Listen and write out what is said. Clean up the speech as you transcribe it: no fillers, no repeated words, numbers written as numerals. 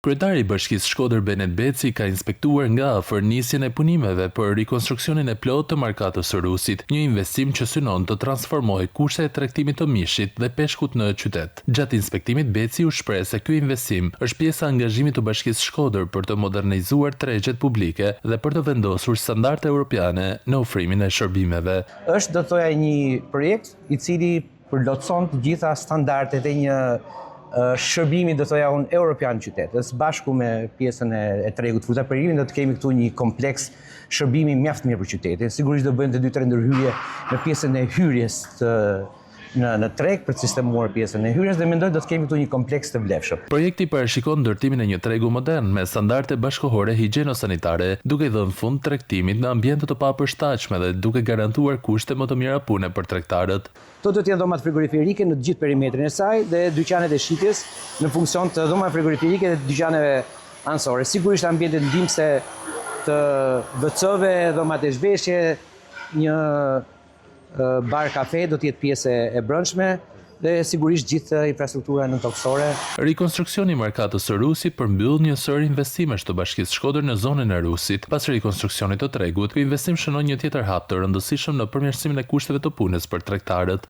Kryetari i Bashkisë Shkodër Benet Beci ka inspektuar nga afër nisjen e punimeve për rikonstruksionin e plotë të Markatës së Rusit, një investim që synon të transformojë kushtet e tregtimit të mishit dhe peshkut në qytet. Gjatë inspektimit Beci u shpreh se ky investim është pjesë e angazhimit të Bashkisë Shkodër për të modernizuar tregjet publike dhe për të vendosur standarde europiane në ofrimin e shërbimeve. Është, do të thoja, një projekt i cili plotëson të gjitha standardet e një shërbimi, do thoja unë, europian në qytet. Dhe së bashku me pjesën e, e tregut fruta perimin, do të kemi këtu një kompleks shërbimi mjaft mirë për qytetin. Sigurisht do bëjmë të dy tre ndërhyrje në pjesën e hyrjes të në në treg për të sistemuar pjesën e hyrjes dhe mendoj do të kemi këtu një kompleks të vlefshëm. Projekti parashikon ndërtimin e një tregu modern me standarde bashkëkohore higjieno-sanitare, duke i dhënë fund tregtimit në ambiente të papërshtatshme dhe duke garantuar kushte më të mira pune për tregtarët. Këto do të jenë dhomat frigoriferike në të gjithë perimetrin e saj dhe dyqanet e shitjes në funksion të dhomave frigoriferike dhe dyqaneve anësore. Sigurisht ambientet ndihmëse të WC-ve, dhomat e zhveshje, një bar kafe do të jetë pjesë e brendshme dhe sigurisht gjithë infrastruktura nëntokësore. Rikonstruksioni i Markatës së Rusit përmbyll një sërë investimesh të Bashkisë Shkodër në zonën e Rusit. Pas rikonstruksionit të tregut, ky investim shënon një tjetër hap të rëndësishëm në përmirësimin e kushteve të punës për tregtarët.